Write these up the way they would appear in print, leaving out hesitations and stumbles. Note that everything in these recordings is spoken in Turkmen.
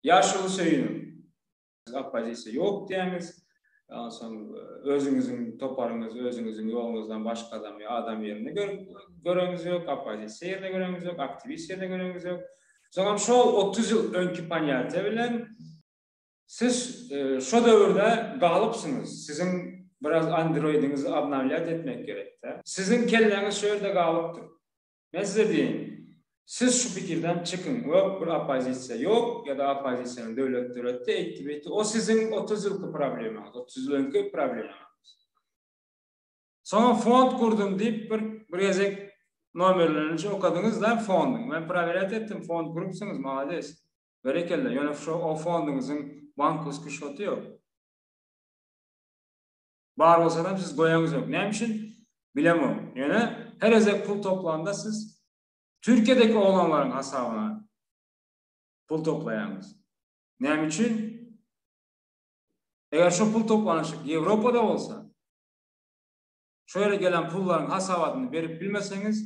Ýaşuly söýüniň. Siz oppozisiýa ýok diýýäňiz. Onsoň özüňiziň toparyňyz, özüňiziň ýoluňyzdan başga adamy adam ýerinde göreňiz ýok, oppozisiýa ýerinde göreňiz ýok, aktiwist ýerinde göreňiz ýok. Soňam şol 30 ýyl öňki ponýatiýa bilen siz şo döwürde galypsyňyz. Siziň biraz androidiňizi obnawlýat etmek gerekdä. Siziň kelläňiz şo ýerde galypdyr. Men size diýeýin, siz şu pikirden çykyň, ýok bir oppozisiýa ýok ýa-da oppozisiýany döwlet döretdi, eýtdi beýtdi, o siziň 30 ýylky problemaňyz, 30 ýyl öňki problemaňyz. Soňam fond gurdum diýip bir bir gezek nomerlerini okadyňyz-da fonduň. Men prowerýat etdim, fond gurupsyňyz, malades. Berekella, ýöne şo o fonduňyzyň bankowskiý şoty ýok. Bar bolsadam siz goýaňyzok. Näme üçin? Bilemok. Ýöne her gezek pul toplanda siz Türkiýedeki oglanlaryň hasabyna pul toplaýaňyz. Näme üçin? Eger şo pul toplanyşyk Ýewropada bolsa, şo ýere gelen pullaryň hasabatyny berip bilmeseňiz,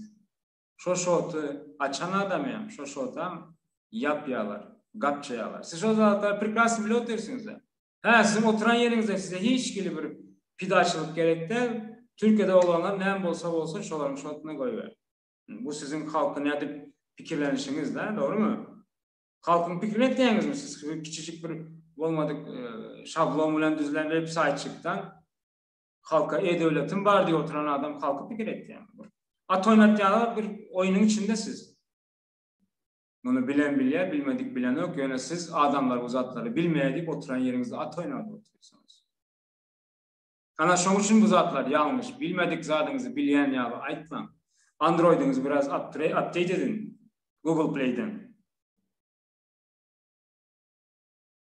şo şoty açan adamyam, şo şotam ýapýarlar, gapjaýarlar. Siz şo zatlary prekrasno bilip otyrsyňyz-da. Hä, siziň oturan ýeriňizde size hiç hili bir pidaçylyk gerek däl. Türkiýede oglanlar näme bolsa bolsun şolaryň şotyna goýber. Bu siziň halky nädip pikirlenişiňiz dä, dogrymy? Halkyň pikirini etýäňizmi siz kiçijik bir bolmadyk şablon bilen düzülen web saýtjykdan halka e-döwletim bar diýip oturan adam halky pikir etýämi? Bir at oýnatýanlar bir oýnuň içinde siz. Muny bilen bilýär, bilmedik bilenok, ýöne siz adamlar bu zatlary bilmeýär diýip oturan ýeriňizde at oýnadyp otyrsyňyz. Ana şoň üçin bu zatlar ýalňyş, bilmedik zadyňyzy bilýän ýaly aýtmaň. Androidiňizi biraz update ediň Google Play-den.